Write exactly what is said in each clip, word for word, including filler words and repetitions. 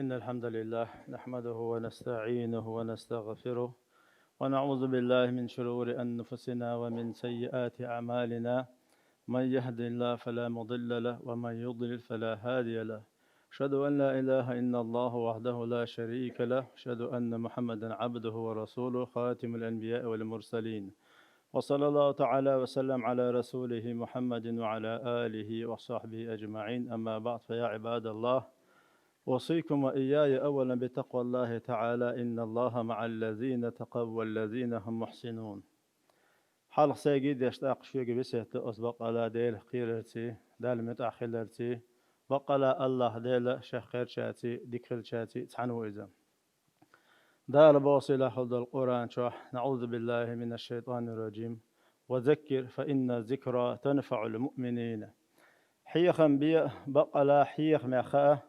إن الحمد لله نحمده ونستعينه ونستغفره، ونعوذ بالله من شرور أنفسنا ومن سيئات أعمالنا. من يهد الله فلا مضل له، ومن يضلل فلا هادي له. أشهد أن لا إله إلا الله وحده لا شريك له، أشهد أن محمدا عبده ورسوله، خاتم الأنبياء والمرسلين. وصلى الله تعالى وسلم على رسوله محمد وعلى آله وصحبه أجمعين. أما بعد، فيا عباد الله، أوصيكم وإياي أولا بتقوى الله تعالى، إن الله مع الذين اتقوا والذين هم محسنون. Хьалха сайга деш, тӀаккха шуьга весет ду, ас бакъала Дела кхерарций, Далла муьтӀахь хиларций, бакъала АллахӀ Дела шех кхерчарций, дика хилчарций цхьаьна ву иза. Дала боху сийлахь долу Къуръан чохь: «НаӀузу биллахӀи минаш-шайтӀанир-ражим. Ва заккир, фа инна-з-зикра танфаӀул-муъминин». Хьехам бе, бакъала хьехамех хаа,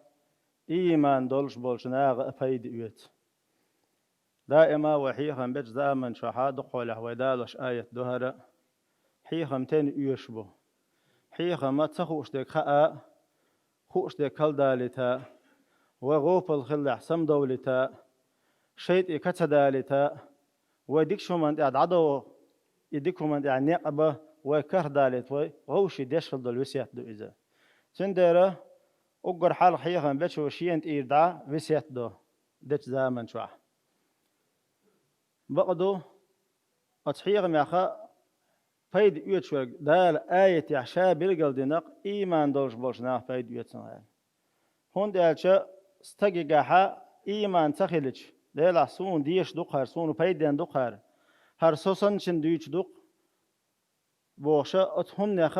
ийман долуш болчу наха а пайда оьцу. Даима вай хьехам бечу заман чохь а дукхахьолехь вай далош аят ду хӀара: хьехам тенна оьшуш бу? Хьехам ца хууш дерг хаа, хууш дерг кхалдалийта, вай гӀопал хиллехь самадовлийта, шайтӀе ка ца далийта, вай дикачу хӀуманна тӀехь дӀадовла, и дика хӀуманна тӀехь некъ бан вай кархдалийта, вай вовшийн деш хила долу весет ду иза. Цундела уггар хьалха хьехам бечо шена тӀера дӀа весет до дечу заман чохь. Бакъ ду, оцу хьехамех хаа, пайда оьцуш верг Дала аятехь ша билгалдинарг ийман долуш болчу наха пайда оьцу аьлла. ХӀунда аьлча стагигахьа ийман ца хилча, Делахь суна дезаш ду-кх хӀара, суна пайденна ду-кх хӀара, хӀара со санначунна дуьйцуш ду-кх бохуша, оцу хӀуманех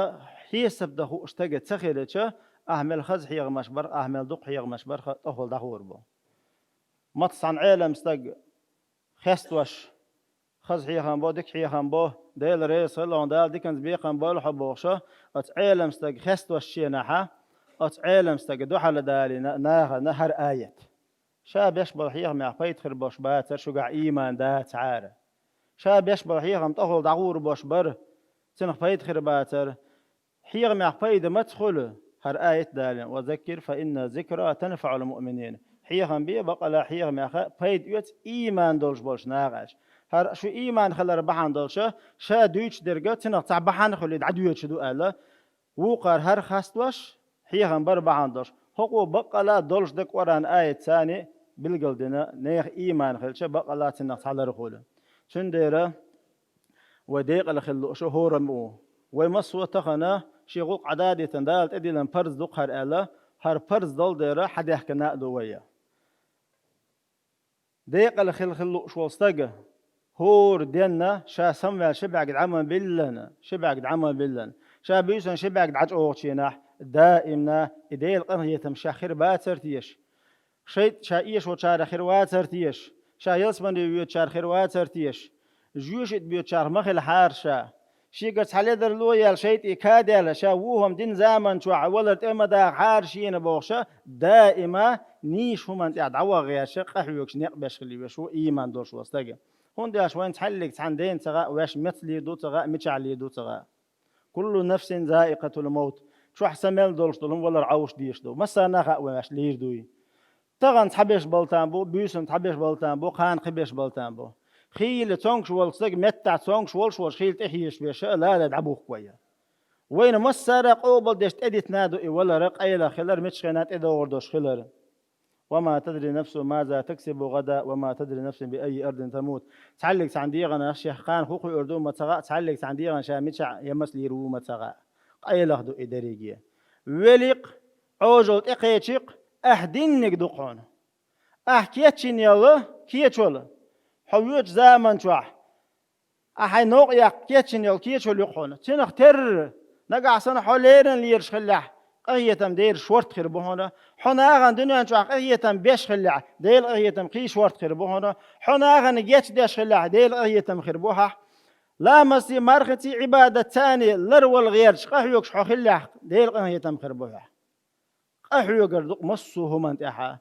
хьесап дан хууш стага ца хилча, ахь мел хаза хьехамаш барх, ахь мел дукха хьехамаш барх тӀехула дӀахьур бу. Маца цхьана Ӏелам стаг хестош, хаза хьехам бо, дика хьехам бо, Дела реза хила хьуна, Дала диканца бекхам бойла хьо бохуша, оцу Ӏелам стаг хестош шенахьа, оцу Ӏелам стага дуьхьал далийна нахана хӀара аят. Ша беш болу хьехамех пайда хир болуш бацара шуьгахь ийман дацахьара. Ша беш болу хьехам тӀехула дӀагӀур болуш бара, цунах пайда хир бацара. Хьехамех пайда маца хуьлу? ХӀара аят далийна: «Ва заккир, фа инна-з-зикра танфаӀул муъминин». Хьехам бе, бакъала хьехамех хаа, пайда оьцу ийман долуш болчу наха аьлча. ХӀара шу ийман хилар бахьана долуша, ша дуьйцуш дерга цунах цхьа бахьана хуьлий дӀадоьдуш ду аьлла, вукхара хӀара хестош, хьехам бар бахьана долуш, хӀокхо бакъала долуш дерг Къуръан аят царна билгалдина, нехан ийман хилча, бакъала цунах цхьа лар хуьлу. Цундела вай декъала хила лууш хӀораммо ву. Вай массо а тахана шен гӀуллакх Ӏададитина Дала тӀедиллина парз ду-кх хӀара аьлла, хӀара парз долу дера хьадаьхкина а ду вай. Декъала хила хила лууш волу стага хӀора денна ша самаваьлла ши бӀаьрг дӀа ма биллина, ши бӀаьрг дӀа ма биллина, ша буьйсанна ши бӀаьрг дӀачӀогӀучу хенахь, даимна и Делан къинхетам шех хир бацара теша? ШайтӀа ша эшочарах хир вацара теша? Ша ялсамане воьдучарах хир вацара теша? Жоьжахате боьдучарах ма хилахьара ша? Шегара цхьа ледарло а яьлла, шайтӀе ка а даьлла, ша вон хӀума дина заман чохь валар тӀе ма дахахьара шена бохуша, даима нийса хӀуманна тӀехь дӀаваха гӀерташ, къахьоьгуш, некъ беш хила везаш ву ийман долуш волу стаг. ХӀунда аьлча вайна цхьаьллиг цхьана дена ца хаьа, ваьш меца лийр ду ца хаьа, мичахь лийр ду ца хаьа. «Куллу нафсин заикъатул мавт». Чохь са мел долуш долу хӀума валар Ӏовш дезаш ду. Массарна а хаьа вайн ваьш лийр дуй. Тахана цхьаберш балтан бу, буьйсанна цхьаберш балтан бу, кхана кхиберш балтан бу. Хийла цонгуш волу стаг меттахь цонгуш волуш волуш хийла тӀехьежаш берш а лала дӀабухку вай. Вайна массара а къобалдеш тӀедитина а ду и валара, къайлах хилар, мичахь хенахь тӀедогӀур долуш хилар. «Ва ма тадри нафсун маза таксибу гӀадан, ва ма тадри нафсун би айи ардин тамут». Цхьаьллиг цхьана дегӀана шех кхана хӀун кхуьур ду ма ца хаьа, цхьаьллиг цхьана дегӀана ша мичахь я маца лийр ву ма ца хаьа. Къайлах ду и дерриге. Великъ, Ӏожалла тӀекхечикъ, ахь динниг ду хьуна. Ахь кечйина йолу кечвала, хьо воьдучу заман чохь, ахь хьайн новкъа яккха кечйина йолу кечвала ю хьуна. Цунах терра, нагахь санна хьо леррина лераш хиллехь, къахетам дераш шорта хир бу хьуна. Хьо нахана дуьнен чохь къахетам беш хиллехь, Делан къахетам кхин шорта хир бу хьуна. Хьо нахана гечдеш хиллехь, Делан къахетам хир бу хьахь. Ламастий, мархаций, Ӏибадат царний ларвала гӀерташ, къахьоьгуш хьо хиллехь, Делан къахетам хир бу хьахь. Къахьоьгур ду-кх массо а хӀуманна тӀехьа.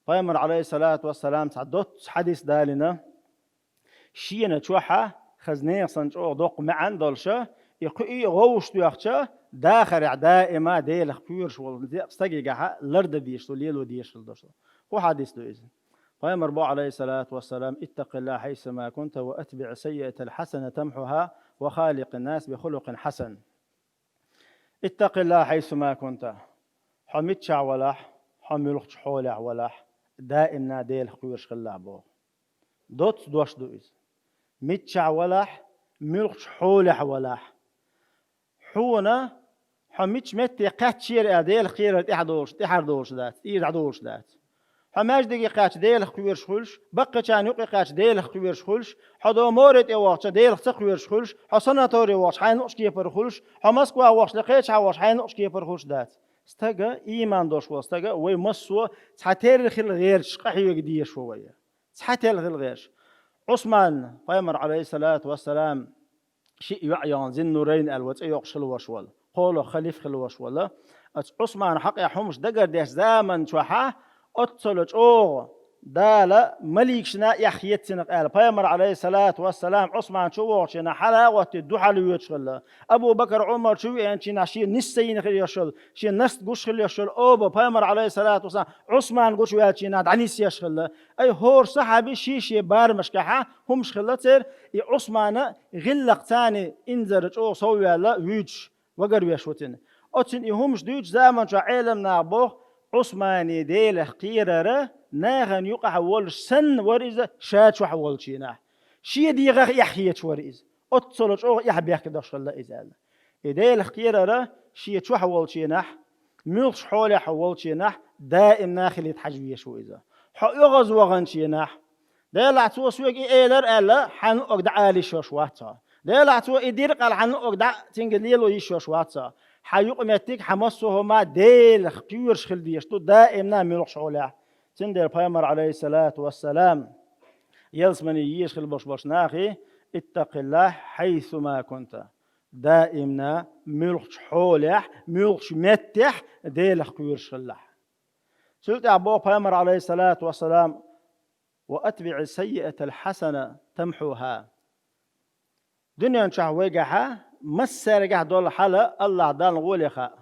Пайхамар, Ӏалайхиссалату вассалам, цхьа доцца хьадис далийна, шена чохьа хаза нехан санна чӀогӀа доккха маьӀна долуша, и кхуьий а гӀовшаш тоьхча, дахарехь даима Делах кхоьруш волу некъ стагигахьа лардан дезаш ду, лело дезаш хила долуш ду. Кхо хьадис ду иза. Пайхамар бо, алейхиссалату вассалам: «Иттакъилла хайсума кунта ва атбиъ саййиатал хьасана тамхьуха ва халикъин нас би хулукъин хьасан». «Иттакъилла хайсума кунта». Хьо миччахь валахь, хьо муьлхачу хьолехь валахь, даимна Делах кхоьруш хилалахь боху. Доцца дош ду иза. Миччахь валахь, муьлхачу хьолехь валахь. Хьуна, хьо мичча метте кхаьччера аьлла, Делах кхерар тӀаьхьа долуш, тӀаьхьара долуш дац, тӀера дӀадолуш дац. Хьо маьждиге кхаьчча, Делах кхоьруш хуьлуш, баккхачарна юкъе кхаьчча, Делах кхоьруш хуьлуш, хьо до море тӀе вахча, Делах ца кхоьруш хуьлуш, хьо санаторе вахча, хьайна луъучу кепара хуьлуш, хьо Москва вахча, кхечахьа вахча, хьайна луъучу кепара хуьлуш дац. Стага, ийман долуш волу стага, вай массо а цхьатерра хила гӀерташ къахьоьга дезаш ву вай. Цхьатерра хила гӀерташ. Ӏусман, пайхамар, алейхиссалату вассалам, шиъ йоӀ йогӀун, Зиннурайн аьлла, ван цӀе йоккхуш хила ваша вала, кхолах халиф хила ваша вала. Оцу Ӏусман хьакъехь хӀумаш дагардеш заман чохьа, оццула чӀогӀа Дала маликашна эхь хетцинах аьлла, пайхамар, алейхиссалату вассалам, Ӏусман чу вогӀучина хьала а гӀоттий, дуьхьал воьдуш хилла. Абу Бакар, Ӏумар чу веанчина шен нисса йина хила йош йолу, шен наст гуш хила йош йолу оба, пайхамар, алейхиссалату вассалам, Ӏусман гучуваьлчина дӀанисъеш хилла. Ай, хӀора сахьаби ши-шен барамашкахьа хӀумаш хилла церан, и Ӏусмана гӀиллакх царна инзара чӀогӀа совваьлла вуьйцуш, вагарвеш ву цуьнан. Оцуьнан и хӀумаш дуьйцу заман чохь Ӏеламнаха боху, Ӏусмани Делах кхерара нахана юкъахь волуш санна вара иза ша чохь волчийнахь. Шен дегӀах эхь хеташ вара иза. Оццула чӀогӀа эхь бехкадош хилла иза аьлла. И Делах кхерара шен чохь волчийнахь, муьлххачу хьолехь волчийнахь даимна хилийта хьажа везаш ву иза. Хьо оьгӀаз ваханчийнахь, Делахь цо соьга и элира аьлла, хьайн луъург дӀаала йиш йолуш вац хьо. Делахь цо и дира аьлла, хьайн луъург дӀа цуьнга лело йиш йолуш вац хьо. Хьан юкъаметтиг, хьан массо а хӀума Делах кхоьруш хила дезаш ду даимна муьлххачу хьолехь. Цундела пайхамар, алейхиссалату вассалам, ялсамане езаш хила болуш болчу нахе: «Иттакъиллахь хайсума кунта». Даимна муьлххачу хьолехь, муьлххачу меттехь Делах кхоьруш хилалахь. Цул тӀаьхьа боху пайхамар, алейхиссалату вассалам: «Ва атбиъи саййиатал хьасана тамхьуха». Дуьнен чохь вайгахьа массаьргахь долу хьала Аллахь Далла гӀоле хаьа.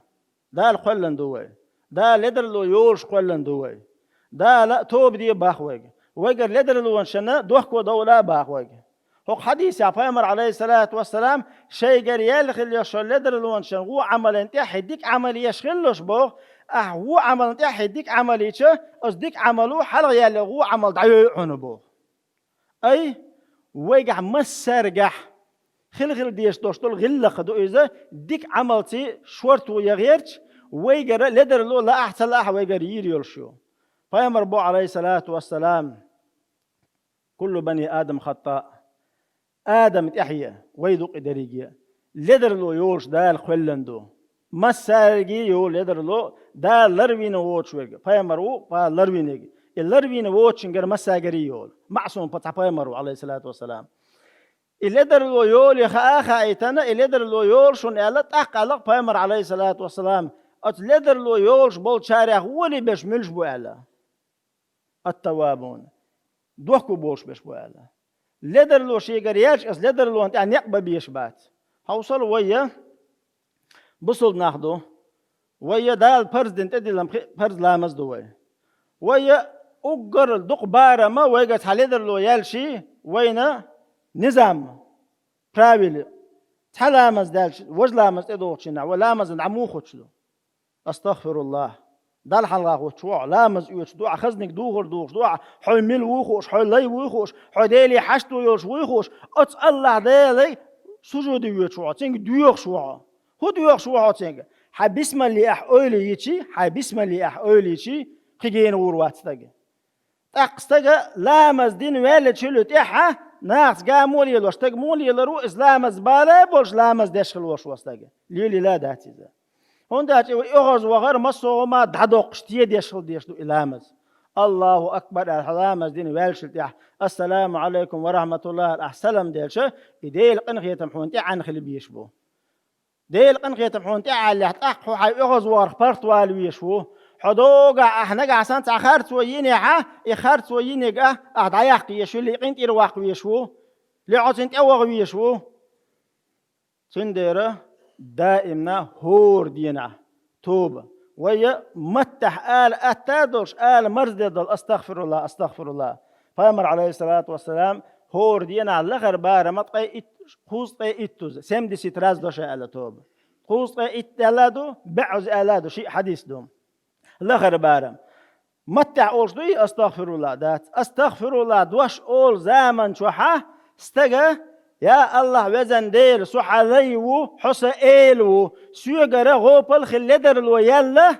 Дала кхоьллина ду вай. Дала ледарло йолуш кхоьллина ду вай. Дала тоба де боху вайга. Вайгара ледарлонашна дохко довла боху вайга. ХӀокху хьадисехь пайхамар, алейхиссалату вассалам, шайгара яьлла хила йолуш йолу ледарлонашна вон Ӏамалан тӀаьхье дика Ӏамал еш хилалаш боху, ахь вон Ӏамална тӀаьхье дика Ӏамал йича, оцу дика Ӏамало хьалха яьлла вон Ӏамал дӀайойу хьуна боху. Ай, вайгахь массаьргахь хила-хила дезаш долуш долу гӀиллакх ду иза, дика Ӏамалций шорто ян гӀерташ, вайгара ледарло лаахь а, ца лаахь а вайгара йийр йолуш ю. Пайхамар боху, алейхиссалату вассалам: «Куллу бани Адам хаттаъ». Адам тӀаьхье, вай ду-кх и дерриге, ледарло йолуш Дала кхоьллина ду. Массаьрга йолу ледарло Дала ларвина воцуш верг. Пайхамар ву, Дала ларвинарг. И ларвина воцучуьнгара массаьргара йолу. Маъсум паччахь пайхамар ву, алейхиссалату вассалам. И ледарло йоле хаа а хаийтина, и ледарло йолу шуна аьлла, тӀаккха аьлла пайхамар, алейхиссалату вассалам: «Оцу ледарло йолуш болчарех гӀоле берш муьлш бу?» аьлла. «Ат-таввабун». Дохко болуш берш бу аьлла. Ледарло шегара яьлча, аса ледарлонна тӀехь некъ бан безаш бац. Хьовсал вайя, бусулба нах ду. Вайя Дала парз дина тӀедиллина пхи-, парз ламаз ду вай. Вайя уггар дукха барама вайга цхьа ледарло яьлчий, вайна низам, правила. Цхьа ламаз даьлча, важа ламаз тӀедогӀучу хенахь, вай ламазна дӀа муха хуьттуш ду? Астагфируллах. Далла хьалха хуьттуш ву хьо, ламаз оьцуш ду хьо, хазниг духар духуш ду хьо, хьо мила вуй хууш, хьо лай вуй хууш, хьо Деле хьашто йолуш вуй хууш, оцу Аллахь Деле сужуде воьдуш ву хьо, цуьнга доьхуш ву хьо. ХӀун доьхуш ву хьо цуьнга? Хьайн бисмалле ахь ойла йичий, хьайн бисмалле ахь ойла йичий, кхин гена гӀур вац стаг. ТӀаккха стага ламаз дина ваьллачул тӀаьхьа, нахаца гамо лело, стаг муха лелар ву, иза ламаз бала а болуш, ламаз деш хила волуш ву стаг. Лелийла а дац иза. ХӀунда аьлча и оьгӀаз вахар массо а хӀума дӀадоккхуш, тедеш хила дезаш ду и ламаз. «Аллаху акбар» аьлла, хьо ламаз дина ваьллачул тӀаьхьа, «Ассаламу алейкум ва рахматуллах» аьлла, ахь салам делча, и Делан къинхетам хьуна тӀеӀаьнна хила безаш бу. Делан къинхетам хьуна тӀеӀаьллехь, тӀаккха хьо хьайн оьгӀаз вахарх паргӀатвала везаш ву. Хьо догахь ахь нагахь санна цхьа харцо йинехьа, и харцо йинарг ахь, ахь дӀаяккха езаш ву, или къинтӀера ваккха везаш ву, или хьо цунна тӀеваха везаш ву. Цундела даимна хӀора дийнахь тоба, Вай маттахь ала атта а долуш, ала марздеш долу: «АстагӀфируллахӀ, астагӀфируллахӀ». Пайхамар, Ӏалайхиссалату вассалам, хӀора дийнахь лахара барамехь ткъе итт, кхузткъе иттаза, семьдесят раз до ша аьлла тоба. Кхузткъе итт аьлла а ду, бӀозза аьлла а ду, шиъ хьадис ду. Лахара барам. Маттахь олуш ду и «астагӀфируллахӀ»? Дац. «АстагӀфируллахӀ» дош олу заман чохь стага: «Я АллахӀ, везан Дела, со хьан лай ву, хьо сан эла ву, соьгара гӀопал хила ледарло яьлла,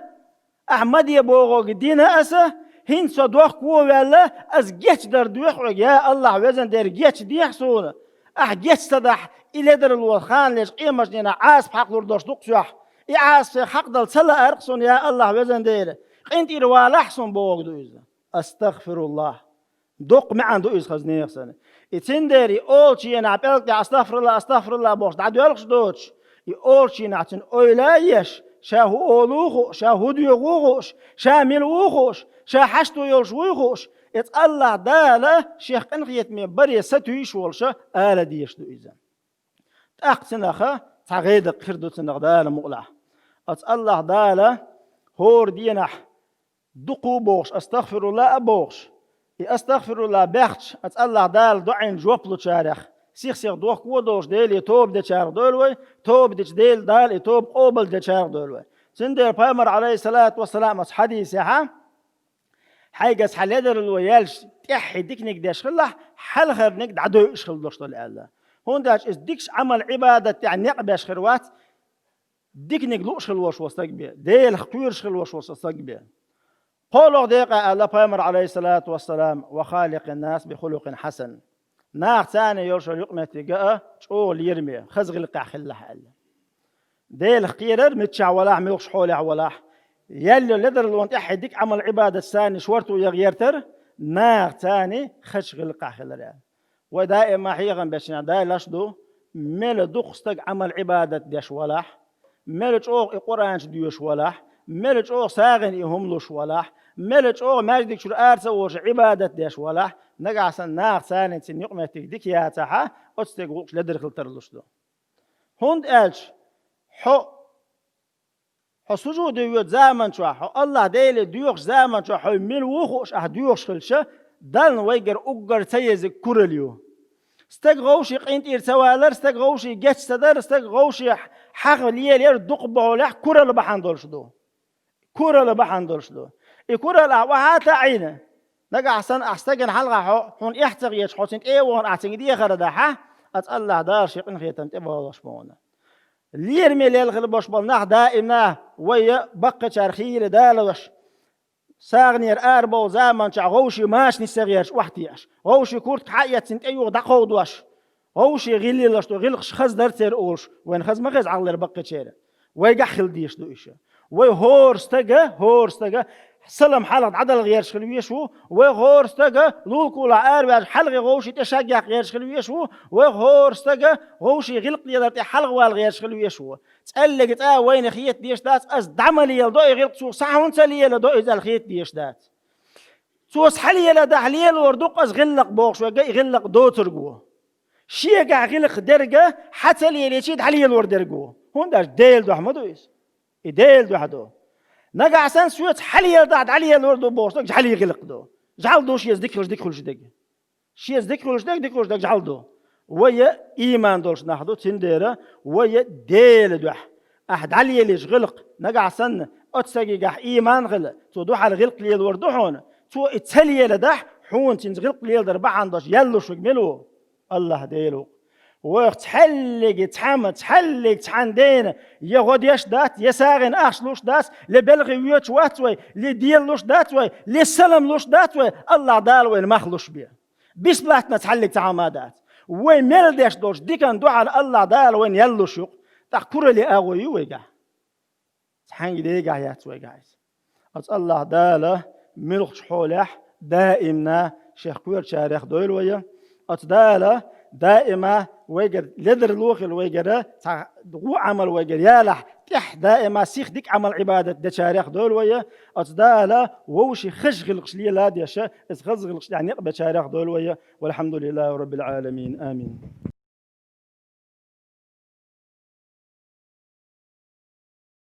ахь ма де бохург дина аса, хӀинца со дохко а ваьлла, ас гечдар доьху хьоьга, я АллахӀ, везан Дела, гечдехьа суна. Ахь геч ца дахь, и ледарло ханнахь къематдийнахь Ӏазап хьакхалур долуш ду-кх соьх. И Ӏазап сайх хьакхадала ца лаарх суна, я АллахӀ, везан Дела. КъинтӀера валахь суна», — бохург ду иза. АстагӀфируллахӀ. Доккха маьӀна ду иза хаза, нехан санна. И цундела и олучу хенахь пӀелг тӀехь «АстагӀфируллахӀ, астагӀфируллахӀ» бохуш дӀадоьлхуш доцуш, и олучу хенахь цуьнан ойла а еш, ша хӀун олу а хууш, ша хӀун доьху а хууш, ша мила ву а хууш, ша хьашто йолуш вуй а хууш, иза АллахӀ Дала шех къинхетаме баре сатуьйсуш волуша ала дезаш ду иза. ТӀаккха цунах цхьа гӀайгӀа хир ду цунах Дала мукъалахь. Оцу АллахӀ Дала хӀора дийнахь дукха а бохуш, «АстагӀфируллахӀ» а бохуш, и «АстагӀфируллахӀ» баьхча, оцу АллахӀ Дала доӀина жоп лучарех, сих-сиха дохко а долуш, Деле тоба дечарех дойла вай, тоба дича Дела, Дала и тоба къобалдечарех дойла вай. Цундела Пайхамар, Ӏалайхиссалату вассалам, оцу хьадисехь: «Хьайга аса хьан ледарло яьлча, тӀаьххье диканиг деш хилалахь, хьалхарниг дӀадойуш хила долуш долу», — аьлла. ХӀунда аьлча иза дикачу Ӏамал-Ӏибадат тӀехь некъ беш хир вац, диканиг лууш хила волуш волу стаг бен, Делах кхоьруш хила волуш волу стаг бен. КхоалгӀа декъа аьлла Пайхамар, Ӏалайхиссалату вассалам: «Ва халикъин нас би хулукъин хьасан». Нахаца йолуш йолу юкъаметтиг а чӀогӀа лераме, хаза гӀиллакхехь хилалахь аьлла. Делах кхерар, миччахь валахь, муьлхачу хьолехь валахь, яьлла йолу ледарлонна тӀаьххье дика Ӏамал-Ӏибадатца шорто ян гӀертар, нахаца хазачу гӀиллакхехь хилар аьлла. Вай даима хьехам бечу нах дайлаш ду, мела дукха стаг Ӏамал-Ӏибадат деш валахь, мела чӀогӀа и Къуръан чу доьшуш валахь, мела чӀогӀа сагӀина и хӀума луш валахь, мела чӀогӀа маьждиг чуьра ара ца волуш Ӏибадат деш валахь, нагахь санна нахаца цуьнан юкъаметтиг дика яцахь, оцу стеган гӀуллакхаш ледара хила тарлуш ду. ХӀунда аьлча хьо Хьо сужуде воьду заман чохь, хьо АллахӀ Деле доьхучу заман чохь хьо мила ву хууш ахь доьхуш хилча, Далла вайгара уггар ца езарг куралла ю. Стаг вовшийн къинтӀера ца валар, стаг вовшийн геч ца дар, стаг вовшийн хьагӀ лелаяр дукха бохьулехь куралла бахьана долуш ду. Куралла бахьана долуш ду. И куралла ахь охьа а таӀийна, нагахь санна ахь стагана хьалха хьо, хьуна эхь ца хеташ, хьо цуьнан тӀе а вахана ахь цуьнга дехар а дахь, оцу АллахӀ Дала шен къинхетам тӀе а бовлуш бу хьуна. Лераме лелхина болуш болу нах даимна вай баккхийчара хийла далош, сагӀанера арабовлу заман чохь вовшийн машанаш ца гӀерташ охьатаьӀаш, вовшийн куртка хьаэцна тӀеюха дӀакховдош, вовшийн гӀиллакхаш ду, гӀиллакхаш хаза дара церан олуш, вайна хаза ма хеза гӀалгӀалера баккхийчеран. Вайгахь хила дезаш ду иша. Вай хӀора стага, хӀора стага салам хьалха дӀадала гӀерташ хила везаш ву, вай хӀора стага лулкулахь араваьлча хьалхе вовшийн тӀе шаг яккха гӀерташ хила везаш ву, вай хӀора стага вовшийн гӀиллакх лелар тӀе хьалха вала гӀерташ хила везаш ву. ЦӀеллига цӀа вайна хета дезаш дац, ас дӀа ма леладо и гӀиллакх, цо схьа хӀунда ца леладо иза аьлла хета дезаш дац. Цо схьа леладахь лелор ду-кх ас гӀиллакх бохуш верг и гӀиллакх доцург ву. Шегахь гӀиллакх дерг хьан ца лелийча дӀалелор дерг ву. ХӀунда аьлча Делан дуьхьа ма ду иза. И Делан дуьхьа ду. Нагахь санна соьца хьалеладахь дӀалелор ду бохуш дерг жӀаьлин гӀиллакх ду. ЖӀаьла ду шеца дика хуьлуш, дика хуьлуш дерг. Шеца дика хуьлуш дерг, дика хуьлуш дерг жӀаьла ду. Вай ийман долуш нах ду, цундела вай Делан дуьхьа ахь дӀалелийча гӀиллакх, нагахь санна оцу стагигахь ийман хила, цо дуьхьал гӀиллакх лелор ду хьуна. Цо и ца леладахь, хьуна цуьнца гӀиллакх леладар бахьана долуш яьллуш верг мила ву? АллахӀ Дела ву-кх. Вайх цхьаллиге цхьамма, цхьаллиге цхьана дена я гӀо деш дац, я сагӀина ахча луш дац, я белхи воьдуш вац вай, я дела луш дац вай, я салам луш дац вай, АллахӀ Дала вайна мах луш бен. Бесплатно цхьаллиг цхьа хӀума а дац. Вай мел деш долчу дикан дуьхьал АллахӀ Дала вайна яьллуш ю-кх. ТӀаккха кураллин агӀо ю вайгахь? Цхьаьнгге дегахь яц вайгахь иза. Оцу АллахӀ Дала муьлххачу хьолехь даимна шех кхоьручарех дойла вай. Оцу Дала даима вайгара ледарло хила, вайгара цхьа вон Ӏамал вайгара ялахь, тӀехь даима сих дика Ӏамал-Ӏибадат дечарех дойла вай. Оцу Дала вовшийн хазачу гӀиллакхаш лела а деш, иза хаза гӀиллакхаш тӀехь некъ бечарех дойла вай. Валхьамдулиллахи раббил Ӏаламин. Амин.